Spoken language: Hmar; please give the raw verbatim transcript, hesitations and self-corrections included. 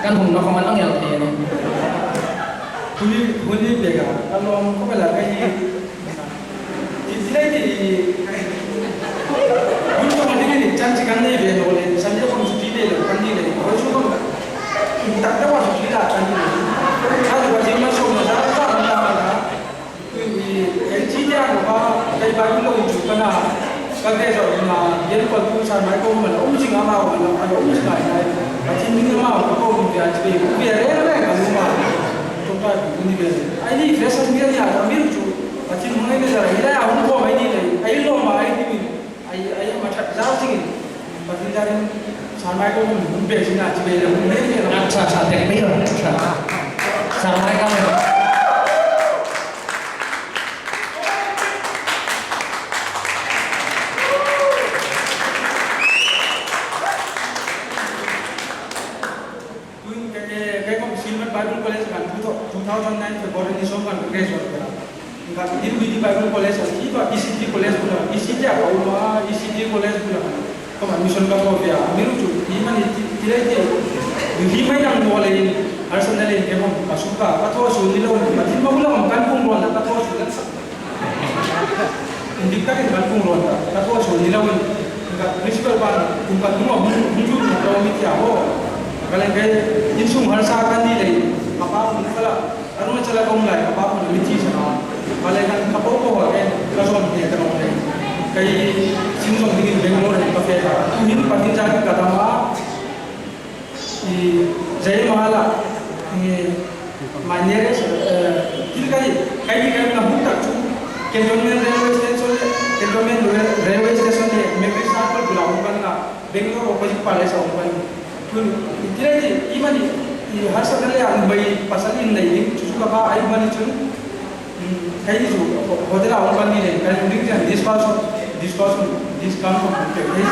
Kan hung nawk khawm an lo ngel thei a nih. Huni, huni beka, kan lawm khawp el a, kei hi. Ti, ti lai ti. Hun ṭawng ding ni chan chi kan nei ve naw le, Sunday khawm chuti nei lo kan ni le. Hoi chu khawm. Tak tak a chuti la kan ni le. Kan va ti ma so na sa sa na na. Kei chi tia ka, kei Bible lo inchuk ka na, ka ke zo na, yen ko tu sa mai ko ma lo, um jing ama ko lo, a lo um jing ai ai. Ka chin ni ma ko ko um dia chi be, um dia re re ka lu ma. To ka ni be. Ai ni freshers ni ya, ka mi chu. Ka chin mo ni da, ila ya um ko mai ni le. Ai lo ma ai ni. Ai, ai, ma ṭha zau zing. Pathien zarin San Michael hung, hung be sina chi be la, hung be sina. Ṭha, ṭha, tek be la, ṭha. San Michael. Tuhin kei, kei, kei khawm Silmet Bible College kan two thou-, two thousand nine February ni sawm kan graduate ka. Nga Dilwili Bible College a, hi pa E C T College bula, E C T a ka um a, E C T College bula. Khawm admission ka thaw ve a, amiruokchu, hi mani ti, ti lai ti. Hi mai dang naw leiin, harsatna leiin kei khawm ka suk a, ka thaw suol ni lo, Pathien hmaa bula kan hung ruol a, ka thaw suol a. Indik takin kan hung ruol ta, ka thaw suol ni loin, ka principal pan, kum khat hnunga hung, hung lut naw mi tia haw. Ka leng kei, insung harsa kan ni lei, ka pa hung kala, Arunachal a ka um lai, ka pa hung mi ti sa na. Ka leng kan ka po po ka ken, ka zawm hne ta naw lei. Kei, sin zawm dingin Bangalore ka fe ta. Tuhin Pathien zarin ka dam a, I, Jai Mahala, I, my nearest, eh, thil kai, kai ni kai na hung tak chu, Cantonment Railway Station, Cantonment Rail-, Railway Station le, Maitri Circle bula um kan na, Bangalore opposite Palace a um kan. Chun, thil ai ti, i mani, i harsatna le an bai pasal in nei ding, chu chu ka ba ai mani chun, Hmm, kei ni chu, ho-, hotel a um kan ni le, kan ring chen discussion, discussion, discount kan pe, kei